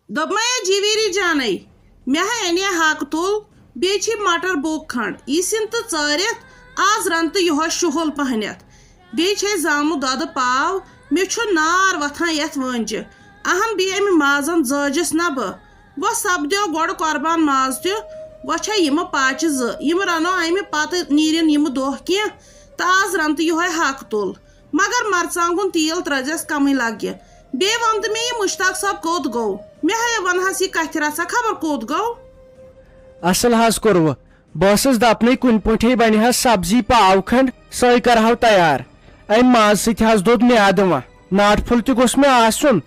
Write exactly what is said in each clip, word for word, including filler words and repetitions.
دوٚپمَے جیٖویٖری جانَے، مےٚ ہا اَنے ہاکہٕ توٚل، بیٚیہِ چھِ مٹر بوٚگ کھنٛڈ، یہِ سِن تہٕ ژٲرِتھ، آز رَن تہٕ یِہوٚے شُہُل پَہنٮ۪تھ۔ بیٚیہِ چھے زامُت دۄدٕ پاو، مےٚ چھُ نار وۄتھان یَتھ وٲنجہِ۔ اَہَن بیٚیہِ اَمہِ مازَن زٲجِس نہ بہٕ۔ وۄنۍ سپدیو گۄڈٕ قۄربان ماز تہِ، وۄنۍ چھےٚ یِمہٕ پاچہِ زٕ، یِم رَنو اَمہِ پَتہٕ نیٖرِن یِمہٕ دۄہ کینٛہہ، تہٕ آز رَن تہٕ یِہوٚے ہاکہٕ توٚل۔ مگر مرژانگُن تیٖل ترٲوزٮ۪س کمٕے لگہِ۔ بیٚیہِ وَن تہٕ مےٚ، یہِ مشتاق صٲب کوٚت گوٚو؟ مےٚ ہے وَنہَس یہِ کتھِ رژھا، خبر کوٚت گوٚو؟ اصل حظ کوٚروٕ۔ بہٕ ٲسٕس دپنٕے کُنہِ پٲٹھۍ بنہِ ہا سبزی پاو کھنڈ، سۄے کرہاو تیار۔ امہِ مازٕ سۭتۍ حظ دوٚد میادٕ وۄنۍ۔ ناٹہٕ پھوٚل تہِ گوٚژھ مےٚ آسُن،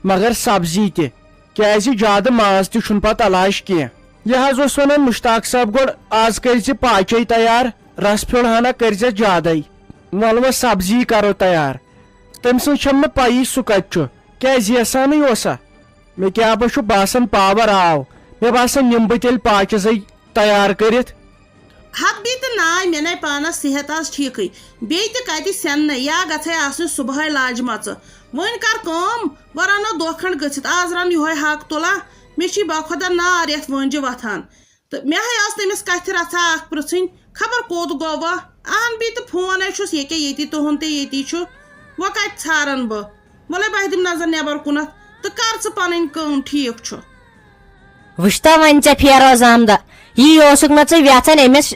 مگر سبزی تہِ، کیازِ زیادٕ ماز تہِ چھُنہٕ پتہٕ علاج کینٛہہ۔ یہِ حظ اوس ونان مشتاق صٲب، گۄڈٕ آز کٔرۍ زِ پاچے تیار، رس پھیوٚر ہنا کٔرۍ زٮ۪س زیادے۔ وَلہٕ وۄنۍ سبزی کرو تیار۔ تٔمۍ سٕنٛز چھَم نہٕ پَیی سُہ کَتہِ چھُ، کیٛازِ یژھانٕے اوسا؟ مےٚ کیٛاہ بہٕ چھُ باسان پاور آو۔ مےٚ باسان نِمہٕ بہٕ تیٚلہِ پاچہِ زَے تیار کٔرِتھ۔ ہتھ بیٚیہِ تہٕ ناے، مےٚ نے پانس صحت آز ٹھیٖکٕے۔ بیٚیہِ تہِ کتہِ سٮ۪نہٕ، یا گژھے آسنہِ صبحٲے لاجمژٕ۔ وۄنۍ کر کٲم، وۄنۍ رنو دۄہ کھنڈ گٔژھِتھ، آز رن یِہوے ہاکہٕ توٚلا۔ مےٚ چھِ باخۄدا نار یتھ وٲنجہِ وۄتھان۔ تہٕ مےٚ ہے ٲس تٔمِس کتھِ رژھا اکھ پرژھٕنۍ، خبر کوٚت گوٚو وۄنۍ؟ اہن بیٚیہِ تہٕ فون ہے چھُس ییٚکیٛاہ ییٚتی تُہُنٛد تہِ ییٚتی چھُ۔ وۄنۍ کتہِ ژھارن بہٕ؟ وۄلے بہٕ دِمہٕ نظر نٮ۪بر کُنتھ تہٕ کر ژٕ پنٕنۍ کٲم، ٹھیٖک چھُ۔ وٕچھتا وۄنۍ ژےٚ فیروز احمدہ، یی اوسُکھ نہ ژٕ وٮ۪ژھان أمِس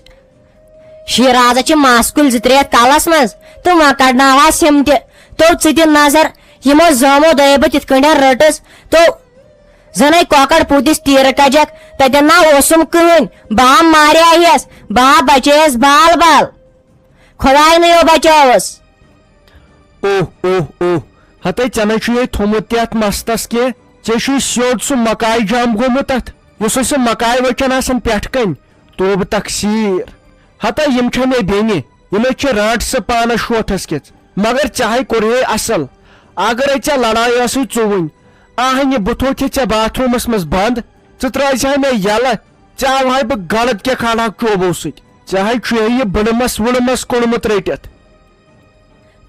شیرازس چھِ مس کُلۍ زٕ ترٛےٚ یتھ کلس منٛز، تہٕ وۄنۍ کڑناوہس یِم تہِ۔ تو ژٕ دِ نظر، یِمو زٲمو دۄیو بہٕ تِتھ کٲٹھۍ رٔٹٕس، تو زَنَے کۄکَر پوٗتِس تیٖرٕ کَجَکھ، تَتٮ۪ن نہ اوسُم کٕہٕنۍ۔ بہٕ ہا ماریایس، بہٕ ہا بچییس بال بال۔ خۄداے نَے یو بچٲوٕس۔ اوہ، اوہ، اوہ، ہتے ژےٚ نَے چھُے تھوٚمُت تہِ اَتھ مستَس کینٛہہ۔ ژےٚ چھُے سیوٚد سُہ مکاے جام گوٚمُت اَتھ، یُس أسۍ سُہ مکاے وَچان آسان پٮ۪ٹھٕ کَنۍ۔ توبہٕ تقصیٖر۔ ہتا یِم چھےٚ مےٚ بیٚنہِ، یِمے چھِ رانٛٹہٕ سٕہ پانس شوٹھس کِژ۔ مگر ژےٚ ہے کوٚرہے اصل۔ اگرے ژےٚ لڑایہِ ٲسٕے ژُوٕنۍ، آہنہِ بہٕ تھوتھے ژےٚ باتھ روٗمس منٛز بند، ژٕ ترٛٲوزِہے مےٚ یلہٕ، ژےٚ آوہے بہٕ گلت کیٛاہ کھالہاکھ چوبو سۭتۍ۔ ژےٚ ہے چھُے یہِ بٕڑٕ مس وٕڑٕ مس کوٚڑمُت رٔٹِتھ۔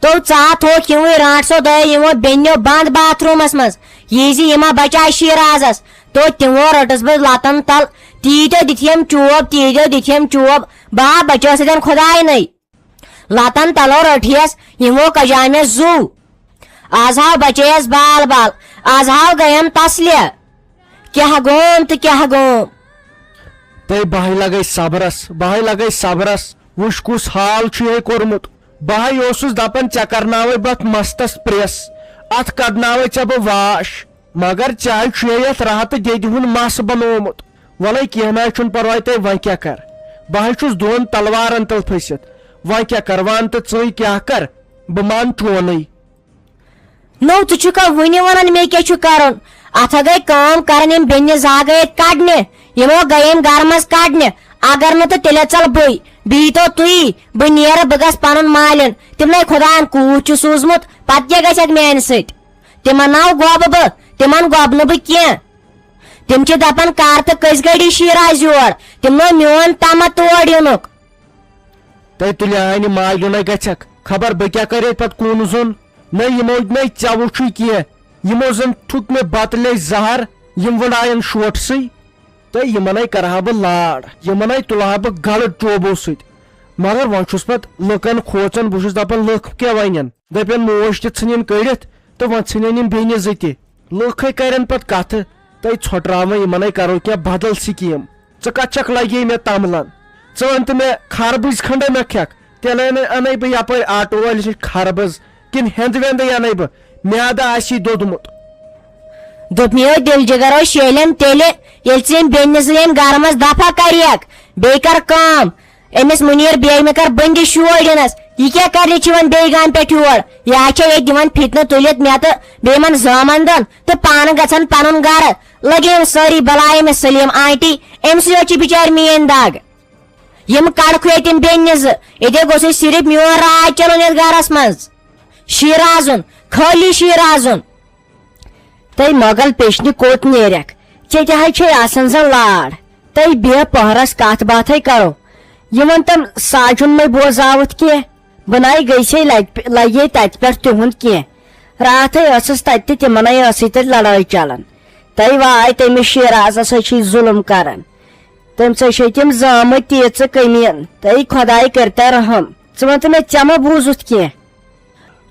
تو ژاہ تھوک یِموٕے رانٛٹسو دۄیو یِمو بیٚنیو بنٛد باتھ روٗمس منٛز۔ یہِ زِ یِما بچاے شیرازس۔ تو تِمو رٔٹٕس بہٕ لتن تل۔ تیٖتیو دِتھِم چوب، تیٖتیو دِتھِم چوب۔ بہٕ ہا بچٲوس اتٮ۪ن خۄداے نٕے۔ لتن تلو رٔٹھیس، یِمو کجاے مےٚ زُو۔ از ہاو بچییس بال بال۔ از ہاو گٔیم تسلہِ۔ کیٛاہ گوم تہٕ کیٛاہ گوم۔ تہٕ بہٕ ہاے لگے صبرس، بہٕ ہاے لگے صبرس۔ وٕچھ کُس حال چھُ یہِ کوٚرمُت۔ بہٕ ہاے اوسُس دپان ژےٚ کرناوے بہٕ اتھ مستس پریس، اتھ کڑناوے ژےٚ بہٕ واش۔ مگر ژےٚ ہاے چھُے یتھ راحتہٕ دیدِ ہُنٛد مس بنوومُت۔ وَلے کینٛہہ نہ چھُنہٕ پرواے، تہٕ وۄنۍ کیٛاہ کر؟ بہٕ ہاے چھُس دۄن تلوارن تل پھٔسِتھ۔ وۄنۍ کیٛاہ کر؟ وَن تہٕ ژٕے کیٛاہ کر؟ بہٕ مان چونُے۔ نو، ژٕ چھُکھا وُنہِ وَنان مےٚ کیٛاہ چھُ کَرُن؟ اَتھ ہا گٔے کٲم کَرٕنۍ، یِم بیٚنہِ زٕ ہا گٔے اَتہِ کَڑنہِ، یِمو گٔے یِم گَرٕ منٛز کَڑنہِ۔ اگر نہٕ تہٕ تیٚلہِ ژَلہٕ بٕے، بیٚیہِ تو تُیی، بہٕ نیرٕ، بہٕ گژھٕ پَنُن مالِن۔ تِمنٕے خۄدایَن کوٗت چھُ سوٗزمُت، پَتہٕ کیٛاہ گژھٮ۪کھ میٛانہِ سۭتۍ؟ تِمَن ناو گۄبہٕ بہٕ، تِمَن گۄبہٕ نہٕ بہٕ کینٛہہ۔ تِم چھِ دَپان، کَر تہٕ کٔژِ گٔڑی شیٖر آسہِ یور، تِمنو میون تَمَتھ تور یِنُک۔ تَے تُلہِ آنہِ ماجہِ نَے گژھکھ۔ خبر بہٕ کیٛاہ کَرٕ ییٚتہِ پَتہٕ کوٗنہٕ زوٚن؟ نَے یِمو نَے ژےٚ وُچھُے کینٛہہ۔ یِمو زَن تھُک مےٚ بَتہٕ لیٚجہِ زَہر، یِم وٕڑایَن شوٹھسٕے۔ تہٕ یِمَن نَے کَرٕ ہا بہٕ لار، یِمَن نَے تُلہٕ ہا بہٕ گَلہٕ ٹوبو سۭتۍ۔ مگر وۄنۍ چھُس پَتہٕ لُکَن کھوژان، بہٕ چھُس دَپان لُکھ کیٛاہ وَنَن؟ دَپن موج تہِ ژھٕنِن کٔڑِتھ تہٕ وۄنۍ ژھٕنن یِم بیٚنہِ زٕ تہِ۔ لُکھ ہے کَرن پَتہٕ کَتھٕ، تَے ژھۄٹراوَن یِمَن ہے کَرو کینٛہہ بدل سکیٖم۔ ژٕ کتھ چھکھ لگے مےٚ تملن؟ ژٕ وَن تہٕ مےٚ، خربٕز کھنڈے مےٚ کھٮ۪کھ؟ تیٚلہِ اَنَے، اَنَے بہٕ یپٲرۍ آٹو وٲلِس نِش خربٕز، کِنہٕ ہٮ۪نٛدٕ وٮ۪نٛدٕے اَنَے بہٕ؟ میادٕ آسی دوٚدمُت۔ دوٚپمَے، دِل جگرو شیلٮ۪م تیٚلہِ، ییٚلہِ ژٕ یِم بیٚنہِ زٕ ییٚمہِ گرٕ منٛز دفع کریکھ۔ بیٚیہِ کر کٲم، أمِس مُنیٖر بیگمہِ کر بٔنٛدِش یور یِنَس۔ یہِ کیٛاہ کرنہِ چھِ یِوان بیٚیہِ گامہٕ پٮ۪ٹھ یور؟ یہِ ہا چھےٚ ییٚتہِ دِوان فِتنہٕ تُلِتھ مےٚ تہٕ بیٚیہِ یِمَن زامن دۄن تہٕ پانہٕ گژھان پنُن گرٕ۔ لگے یِم سٲری بلاے أمِس سلیٖم آنٹی، أمۍ سٕے یوت چھِ بِچارِ میٛٲنۍ دگ۔ یِم کڑکھ ییٚتہِ یِم بیٚنہِ زٕ، ییٚتہِ گوٚژھ صرف میون راج چلُن یتھ گرس منٛز۔ شیرازُن، خٲلی شیرازُن۔ تہٕ مۄغل پیچنہِ کوٚت نیرکھ؟ ژےٚ تہِ حظ چھے آسان زن لاڑ۔ تہٕ بیٚہہ پۄہرس کتھ باتھے کرو۔ یہِ وَن تم ساجُن مَے بوزاوُتھ کینٛہہ۔ بہٕ نَے گٔژھے لگہِ، لگے تتہِ پٮ۪ٹھ تِہُنٛد کینٛہہ۔ راتھے ٲسٕس تتہِ تہٕ تِمن ہے ٲسٕے تتہِ لڑٲے چلان۔ تۄہہِ واے تٔمِس شیرازس سۭتۍ چھُے ظُلُم کران۔ تٔمۍ سۭتۍ چھے تِم زامٕتۍ تیٖژٕ کٔمیٖن۔ تۄہہِ خۄداے کٔرۍتو رحم۔ ژٕ وَن تہٕ مےٚ، ژےٚ ما بوٗزُتھ کینٛہہ؟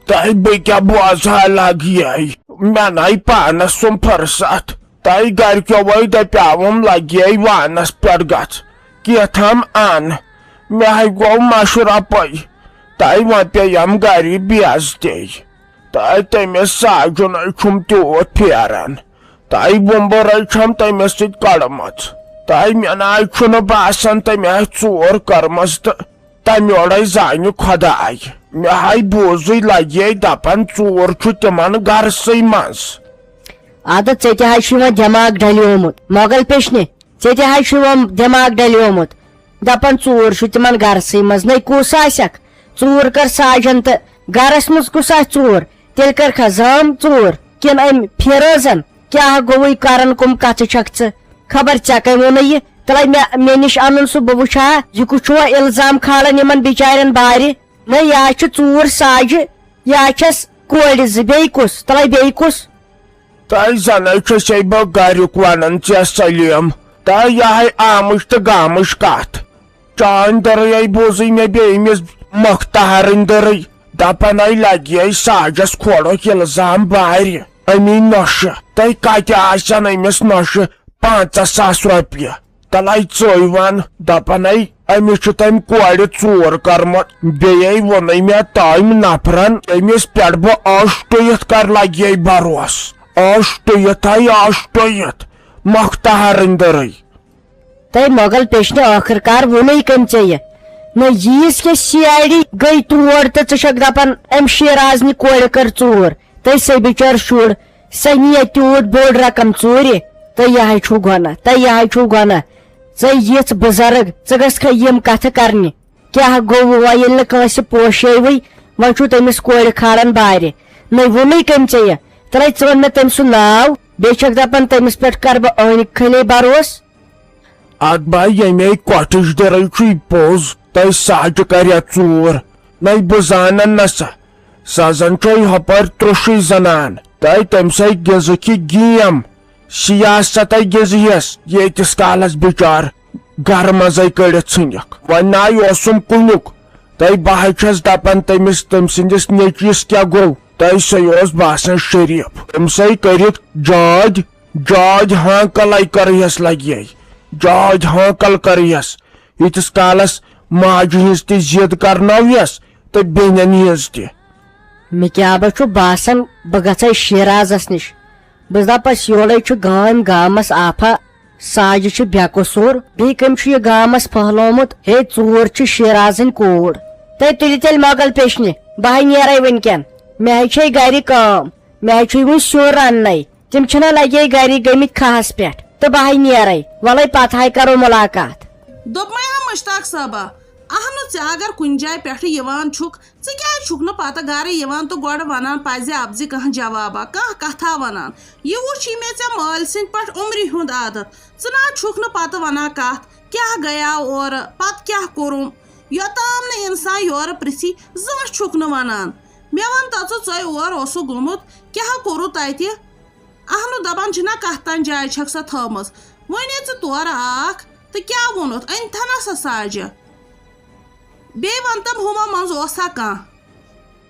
تۄہہِ بہٕ کیٛاہ بوزٕ ہا لگہِ؟ مےٚ نَے پانس سُم فرصت۔ تۄہہِ گرِکیو وَے دَپیاوُم لگہِ وانس پٮ۪ٹھ گژھ، کیٛاہتام اَن۔ مےٚ ہے گوٚو مشرپے۔ تۄہہِ وۄنۍ پیٚیم گرِ بے عزتی۔ تۄہہِ تٔمِس ساجُن ہے چھُم تیوٗت پھیران۔ تۄہہِ بُمبرے چھم تٔمِس سۭتۍ کٔڑمٕژ۔ تۄہہِ مےٚ نہ ہے چھُنہٕ باسان تٔمۍ آسہِ ژوٗر کٔرمٕژ تہٕ تَمہِ یورَے زانہِ خۄداے۔ مےٚ ہاے بوٗزٕے لگے دَپان ژوٗر چھُ تِمن گرسٕے منٛز۔ اَدٕ ژےٚ تہِ ہاے چھُے وۄنۍ دٮ۪ماغ ڈلیومُت، مۄغل پیشنہِ، ژےٚ تہِ ہاے چھُے وۄنۍ دٮ۪ماغ ڈلیومُت۔ دَپان ژوٗر چھُ تِمن گرسٕے منٛز، نَے کُس آسٮ۪کھ؟ ژوٗر کٔر ساجن تہٕ گرس منٛز کُس آسہِ ژوٗر؟ تیٚلہِ کٔرکھا زام ژوٗر کِنہٕ أمۍ فیروزن؟ کیٛاہ گوٚوُے کرن کُم کتھٕ چھکھ ژٕ؟ خبر ژےٚ کٔمۍ ووٚنُے یہِ؟ تلے مےٚ، مےٚ نِش انُن سُہ، بہٕ وٕچھِ ہا، یہِ کُس چھُ وۄنۍ الزام کھالان یِمن بِچارٮ۪ن بارِ؟ نہ، یا چھِ ژوٗر ساجہِ، یا چھس کورِ زٕ، بیٚیہِ کُس؟ تلے بیٚیہِ کُس؟ تۄہہِ زنے چھُسے بہٕ گریُک ونان ژےٚ سلیٖم، تۄہہِ یہے آمٕچ تہٕ گامٕچ کتھ۔ چٲنۍ دٔرٕے بوٗزٕے مےٚ بیٚیہِ أمِس مۄختہارٕنۍ دٔرٕے، دپان ہے لگہِ ہے ساجس کھوڑُک الزام بارِ۔ امی نۄشہِ تۄہہِ کتہِ آسن أمِس نۄشہِ پنژاہ ساس رۄپیہِ؟ تلے ژٕے ون، دپان ہے أمِس چھُ تٔمۍ کورِ ژوٗر کٔرمٕژ۔ بیٚیہِ ووٚنُے مےٚ تٔمۍ نفرن، أمِس پٮ۪ٹھ بہٕ ٲش ٹُوِتھ کر لگہِ ہے بروس۔ ٲش ٹُوِتھ ہے ٲش ٹُوِتھ، مۄختہارٕنۍ دٔرٕے۔ تۄہہِ مۄغل پیشنہِ ٲخٕر کار ووٚنُے کٔمۍ ژےٚ یہِ؟ نہ، ییٖژ کیٛاہ سی آی ڈی گٔے تور تہٕ ژٕ چھکھ دپان أمۍ شیرازنہِ کورِ کٔر ژوٗر۔ تہٕ سُہ بِچور شُر، سُہ نِیہِ تیوٗت بوٚڑ رقم ژوٗرِ؟ تہٕ یہِ ہاے چھُو گۄناہ، تہٕ یہِ ہاے چھُو گۄناہ۔ ژٕ یِژھ بُزرگ، ژٕ گژھکھا یِم کتھٕ کرنہِ؟ کیٛاہ گوٚو وۄنۍ ییٚلہِ نہٕ کٲنٛسہِ پوشیوٕے؟ وۄنۍ چھُو تٔمِس کورِ کھالان بارِ۔ نَے ووٚنُے کٔمۍ ژےٚ یہِ؟ تَلَے ژٕ وَن مےٚ تٔمۍ سُنٛد ناو، بیٚیہِ چھَکھ دَپان تٔمِس پٮ۪ٹھ کَرٕ بہٕ ٲنِکۍ کھٔلے بروس۔ اَدٕ با ییٚمے کۄٹھِچ دِرٕے چھُے پوٚز، تۄہہِ ساجہِ کَرِ ژوٗر۔ نَے بہٕ زانَن نہ سۄ، سۄ زَن چھَے ہۄپٲرۍ ترٛوٚشُے زنان۔ تۄہہِ تٔمۍ سٕے گِنٛزٕکھ یہِ گیم۔ سیاست ہے گِنٛزہیس ییٖتِس کالس بِچار گرٕ منٛزے کٔڑِتھ ژھٕنِکھ۔ وۄنۍ ناے اوسُم کُنیُک۔ تۄہہِ بہٕ ہے چھَس دپان تٔمِس، تٔمۍ سٕنٛدِس نیٚچوِس کیٛاہ گوٚو؟ تۄہہِ سُے اوس باسان شریٖف۔ تٔمۍ سٕے کٔرِتھ جاج، جاج ہانکلے کٔرہیس لگے۔ جاج ہانکل کٔرہیس۔ ییٖتِس کالس ماجہِ ہٕنٛز تہِ ضد کرنٲویس تہٕ بیٚنٮ۪ن ہٕنٛز تہِ۔ مےٚ کیٛاہ بہ چھُ باسان، بہٕ گژھے شیرازس نِش۔ بہٕ دپس، یورے چھُ گامۍ گامس آفا، ساجہِ چھِ بے قصوٗر، بیٚیہِ کٔمۍ چھُ یہِ گامس پھٔہلومُت؟ ہے، ژوٗر چھِ شیرازٕنۍ کوٗر۔ تُہۍ تُلِو تیٚلہِ مۄغل پیشنہِ، بہٕ ہے نیرے وٕنکٮ۪ن۔ مےٚ ہے چھے گرِ کٲم، مےٚ ہے چھُے وٕنہِ سیُن رننَے۔ تِم چھِنہ لگے گرِ گٔمٕتۍ کھہس پٮ۪ٹھ، تہٕ بہٕ ہے نیرے۔ وَلَے پتہٕ ہے کرو مُلاقات۔ دوٚپمَے ہا مشتاق صٲبہ، اہنُو ژےٚ اگر کُنہِ جایہِ پٮ۪ٹھٕ یِوان چھُکھ، ژٕ کیٛازِ چھُکھ نہٕ پتہٕ گرٕ یِوان تہٕ گۄڈٕ ونان پزِ اپزِ کانٛہہ جوابا، کانٛہہ کتھا ونان؟ یہِ وُچھ یہِ مےٚ ژےٚ مٲلۍ سٕنٛدۍ پٲٹھۍ عمرِ ہُنٛد عادت۔ ژٕ نہ چھُکھ نہٕ پتہٕ ونان کتھ، کیٛاہ گٔیاو اورٕ، پتہٕ کیٛاہ کوٚرُم؟ یوٚتام نہٕ انسان یورٕ پرژھی، زانٛہہ چھُکھ نہٕ ونان۔ مےٚ ون تہ ژٕ، ژۄے اور اوسُکھ گوٚمُت، کیٛاہ کوٚرُو تتہِ؟ اہنُو، دپان چھِنہ کتھ تام جایہِ چھکھ سۄ تھٲومٕژ۔ وۄنۍ ییٚلہِ ژٕ تورٕ آکھ تہٕ کیٛاہ ووٚنُتھ؟ أنۍ تھنا سۄ ساجہِ؟ بیٚیہِ ونتم ہُمو منٛز اوسا کانٛہہ؟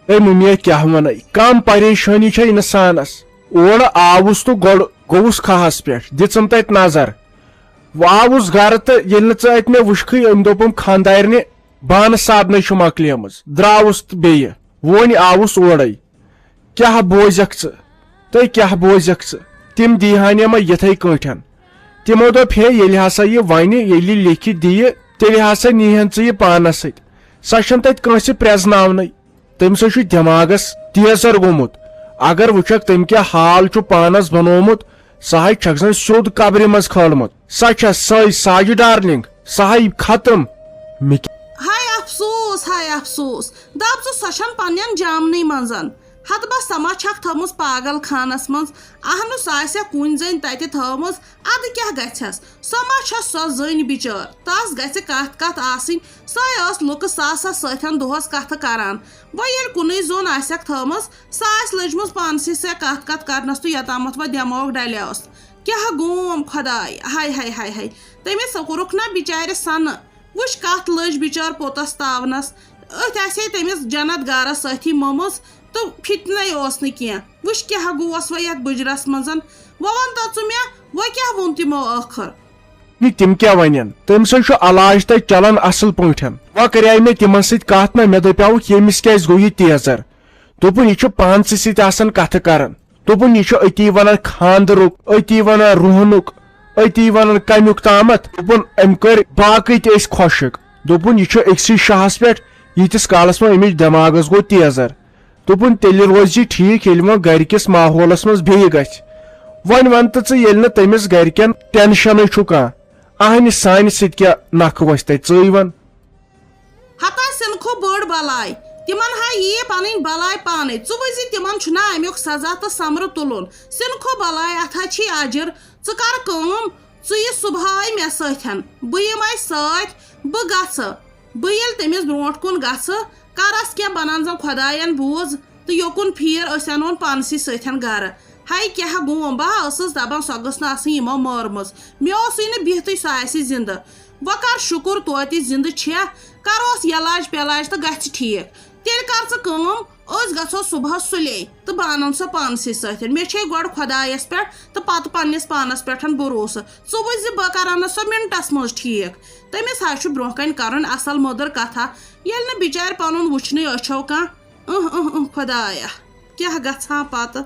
اے مُمیا، کیٛاہ ونے، کم پریشٲنی چھےٚ انسانس؟ اورٕ آوُس تہٕ گۄڈٕ گوٚوُس کھہس پٮ۪ٹھ، دِژٕم تتہِ نظر۔ وۄنۍ آوُس گرٕ تہٕ ییٚلہِ نہٕ ژٕ اتہِ مےٚ وٕچھکھٕے، أمۍ دوٚپُم خانٛدارنہِ بانہٕ صابنٕے چھُ مۄکلیمٕژ، درٛاوُس تہٕ بیٚیہِ۔ وۄنۍ آوُس اورَے۔ کیٛاہ بوزکھ ژٕ؟ تہٕ کیٛاہ بوزکھ ژٕ؟ تِم دیٖہانیہ مہ یِتھَے کٲٹھۍ۔ تِمو دوٚپ، ہے، ییٚلہِ ہسا یہِ وَنہِ، ییٚلہِ یہِ لیکھِتھ دِیہِ، تیٚلہِ ہسا نیٖہن ژٕ یہِ پانَس سۭتۍ۔ سۄ چھَنہٕ تَتہِ کٲنٛسہِ پرٛزناونَے۔ تٔمۍ سا چھُ دٮ۪ماغَس تیزر گوٚمُت۔ اگر وٕچھکھ، تٔمۍ کیٛاہ حال چھُ پانَس بنوومُت، سۄ ہے چھَکھ زَن سیوٚد قبرِ منٛز کھٲلمٕژ۔ سۄ چھےٚ سۄے ساجہِ ڈارلنگ، سۄ ہے ختم۔ مےٚ کیٛاہ ہاے افسوس، ہاے افسوس، دپ ژٕ سۄ چھَنہٕ پننٮ۪ن جامنٕے منٛزن۔ ہتہٕ بس سۄ ما چھکھ تھٲومٕژ پاگل خانس منٛز؟ اہنُو سۄ آسہِ ہا کُنۍ زٔنۍ تتہِ تھٲومٕژ، ادٕ کیٛاہ گژھٮ۪س؟ سۄ ما چھےٚ سۄ زٔنۍ بچٲر؟ تس گژھِ کتھ کتھ آسٕنۍ۔ سۄے ٲس لُکہٕ ساسس سۭتۍ دۄہس کتھٕ کران۔ وۄنۍ ییٚلہِ کُنُے زوٚن آسٮ۪کھ تھٲومٕژ، سۄ آسہِ لٔجمٕژ پانسٕے سۭتۍ کتھ کتھ کرنس تہٕ یوٚتامتھ وۄنۍ دٮ۪ماغ ڈلیوس۔ کیٛاہ گوم خۄداے، ہاے ہاے ہاے ہاے۔ تٔمِس کوٚرُکھ نا بِچارِ سَنہٕ۔ وٕچھ کَتھ لٔج بِچار پوٚتَس تاونَس۔ أتھۍ آسہِ ہے تٔمِس جنت گارَس سۭتی مٔمٕژ تہٕ فِتنَے اوس نہٕ کینٛہہ۔ وٕچھ کیٛاہ گوس وۄنۍ یَتھ بٕجرَس منٛز۔ وۄنۍ وَن تہٕ ژٕ مےٚ، وۄنۍ کیٛاہ ووٚن تِمو ٲخٕر؟ یہِ تِم کیٛاہ وَنَن؟ تٔمۍ سٕے چھُ علاج تَتہِ چَلان اَصٕل پٲٹھۍ۔ وۄنۍ کَرے مےٚ تِمَن سۭتۍ کَتھ نہ، مےٚ دَپیٛاوُکھ ییٚمِس کیٛازِ گوٚو یہِ تیزَر؟ دوٚپُن، یہِ چھُ پانسٕے سۭتۍ آسان کَتھٕ کَران۔ دوٚپُن، یہِ چھُ أتی وَنان خانٛدرُک، أتی وَنان رُہنُک، أتی وَنان کَمیُک تامَتھ۔ دوٚپُن، أمۍ کٔرۍ باقٕے تہِ أسۍ خۄشِک۔ دوٚپُن، یہِ چھُ أکسٕے شاہَس پٮ۪ٹھ، ییٖتِس کالَس وۄنۍ أمِس دٮ۪ماغَس گوٚو تیزَر۔ دوٚپُن، تیٚلہِ روزِ یہِ ٹھیٖک، ییٚلہِ وۄنۍ گَرِکِس ماحولَس منٛز بیٚیہِ گژھِ۔ وۄنۍ وَن تہٕ ژٕ، ییٚلہِ نہٕ تٔمِس گَرِکٮ۪ن ٹٮ۪نشَنٕے چھُ کانٛہہ، اَہنہِ سانہِ سۭتۍ کیٛاہ نَکھٕ وَسہِ تَتہِ، ژٕے وَن؟ ہتا سِنکھو بٔڑ بلاے، تِمن ہا ییہِ پنٕنۍ بلاے پانے۔ ژٕ وٕچھ زِ تِمن چھُنا امیُک سزا تہٕ سمرٕ تُلُن۔ سِنکھو بلاے، اتھ ہا چھی اجر۔ ژٕ کر کٲم، ژٕ یہِ صبحٲے مےٚ سۭتھٮ۪ن، بہٕ یِمے سۭتۍ، بہٕ گژھٕ۔ بہٕ ییٚلہِ تٔمِس برونٛٹھ کُن گژھٕ، کرس کینٛہہ بنان زن خۄداین بوٗز تہٕ یوکُن پھیٖر، أسۍ انون پانسٕے سۭتھٮ۪ن گرٕ۔ ہاے کیٛاہ گوم، بہٕ ہا ٲسٕس دپان سۄ گٔژھ نہٕ آسٕنۍ یِمو مٲرمٕژ۔ مےٚ اوسُے نہٕ بِہتٕے سۄ آسہِ زندٕ۔ وۄنۍ کر شُکُر توتہِ زِندٕ چھےٚ، کروس یلاج پیلاج تہٕ گژھِ ٹھیٖک۔ تیٚلہِ کر ژٕ کٲم، أسۍ گژھو صُبحس سُلے تہٕ بہٕ انن سۄ پانسٕے سۭتۍ۔ مےٚ چھے گۄڈٕ خۄدایس پٮ۪ٹھ تہٕ پتہٕ پننِس پانس پٮ۪ٹھ بروسہٕ۔ ژٕ وٕچھ زِ بہٕ کرن نہٕ سۄ منٹس منٛز ٹھیٖک۔ تٔمِس حظ چھُ برونٛہہ کنہِ کرُن اصل مٔدٕر کتھا، ییٚلہِ نہٕ بچارِ پنُن وٕچھنُے أچھو کانٛہہ۔ اُہ، اُہ، اُہ، خۄدایا، کیٛاہ گژھان پتہٕ؟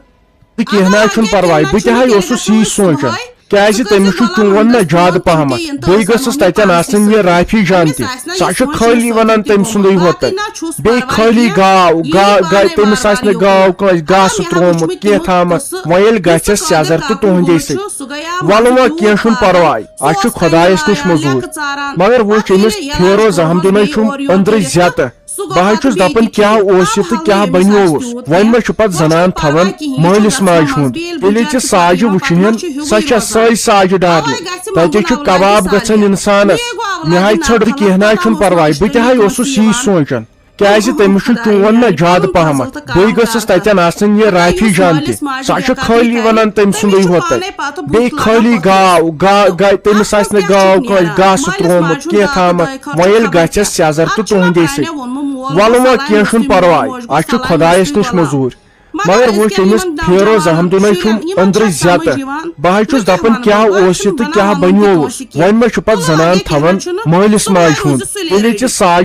تہٕ کینٛہہ نہ حظ چھُنہٕ پرواے، بہٕ تہِ حظ اوسُس یی سونٛچان، کیٛازِ تٔمِس چھُ چون نہ زیادٕ پہمتھ، بیٚیہِ گٔژھٕس تتٮ۪ن آسٕنۍ یہِ رافی جان تہِ۔ سۄ چھِ خٲلی ونان تٔمۍ سُنٛدُے ہوت تتہِ۔ بیٚیہِ خٲلی گاو، گا-، گا-، تٔمِس آسہِ نہٕ گاو کٲنٛسہِ گاسہٕ ترٛوومُت، کینٛہہ تھامتھ۔ وۄنۍ ییٚلہِ گژھٮ۪س سیٚزر تہٕ تُہنٛدے سۭتۍ۔ وَلہٕ وۄنۍ کینٛہہ چھُنہٕ پرواے، اَسہِ چھُ خۄدایس نِش مٔزوٗرۍ۔ مگر وٕچھ، أمِس پھیروز احمدُن ہے چھُم أنٛدرٕ زیتہٕ۔ بہٕ حظ چھُس دپان، کیٛاہ اوس یہِ تہٕ کیٛاہ بنیووُس؟ وۄنۍ ما چھُ پتہٕ زنان تھاوان مٲلِس ماجہِ ہُنٛد؟ ییٚلہِ ژےٚ ساجہِ وٕچھِہن، سۄ چھےٚ سۄے ساجہِ ڈارلنگ۔ تتہِ چھُ کباب گژھان انسانس۔ مےٚ حظ ژھٔٹ کینٛہہ نہ حظ چھُنہٕ پرواے، بہٕ تہِ حظ اوسُس یی سونٛچان۔ کیٛازِ تٔمِس چھُ چون نہ زیادٕ پہمتھ، بیٚیہِ گٔژھٕس تتٮ۪ن آسٕنۍ یہِ رافی جان تہِ۔ سۄ چھِ خٲلی ونان تٔمۍ سُنٛدُے ہوت تتہِ۔ بیٚیہِ خٲلی گاو، گا-، گا-، تٔمِس آسہِ نہٕ گاو کٲنٛسہِ گاسہٕ ترٛوومُت، کینٛہہ تھامتھ۔ وۄنۍ ییٚلہِ گژھٮ۪س سیٚزر تہٕ تُہنٛدے سۭتۍ۔ وَلہٕ وۄنۍ کینٛہہ چھُنہٕ پرواے، اَسہِ چھُ خۄدایس نِش مٔزوٗرۍ۔ مگر وٕچھ، أمِس پھیروز احمدُن ہے چھُم أنٛدرٕ زیتہٕ۔ بہٕ حظ چھُس دپان، کیٛاہ اوس یہِ تہٕ کیٛاہ بنیووُس؟ وۄنۍ ما چھُ پتہٕ زنان تھاوان مٲلِس ماجہِ ہُنٛد؟ تیٚلہِ ژےٚ ساے